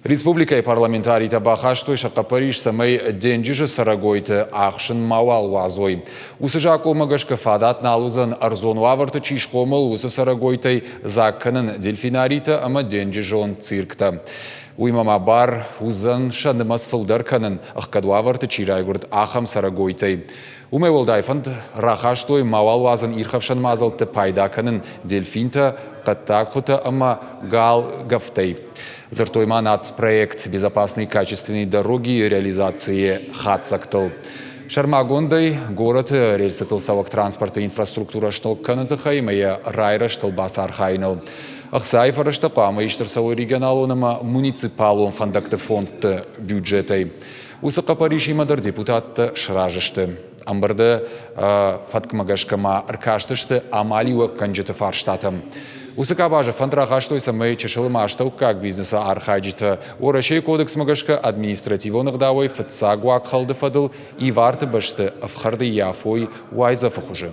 Республикӕйы парламентаритӕ бахастой сӕ хъӕппӕрис, цӕмӕй денджызы цӕрӕгойты ӕхсын мауал уадзой. Уыцы закъонмӕ гӕсгӕ фадат нал уыдзӕн ӕрдзон уавӕрты чи схъомыл, уыцы цӕрӕгойтӕй дзаг кӕнын дельфинаритӕ ӕмӕ денджызон цирктӕ. Уыимӕ ма бар уыдзӕн сӕ нымӕц фылдӕр кӕнын, ӕхгӕд уавӕрты чи райгуырд, ахӕм цӕрӕгойтӕй. Уымӕй уӕлдай фӕнд рахастой мауал уадзын ирхӕфсӕн мадзӕлтты пайда кӕнын дельфинтӕ, хъӕддаг хуытӕ ӕмӕ галгӕфтӕй. Дзырдтой ма нацпроект «Безопасные качественные дороги» реализацийы хатдзӕгтыл. Сӕрмагондӕй, горӕты рельсытыл цӕуӕг транспорты инфраструктурӕ сног кӕныны тыххӕй ӕмӕ йӕ райрӕзтыл бацархайыныл. Ӕхцайы фӕрӕзтӕ хъуамӕ ист ӕрцӕуой регионалон ӕмӕ муниципалон фӕндӕгты фондты бюджетӕй. Уыцы хъӕппӕрисимӕ дӕр депутаттӕ сразы сты. Ӕмбырды фӕткмӕ гӕсгӕ ма ӕркастысты амалиуӕггӕнджыты фарстатӕм. Уыцы къабазы фӕнд рахастой, цӕмӕй чысыл ӕмӕ астӕуккаг бизнесы архайджытӕ Уӕрӕсейы кодексмӕ гӕсгӕ административон ӕгъдауӕй фыццаг уагхӕлды фӕдыл иварты бӕсты ӕфхӕрд ӕййафой уайдзӕфы хуызы.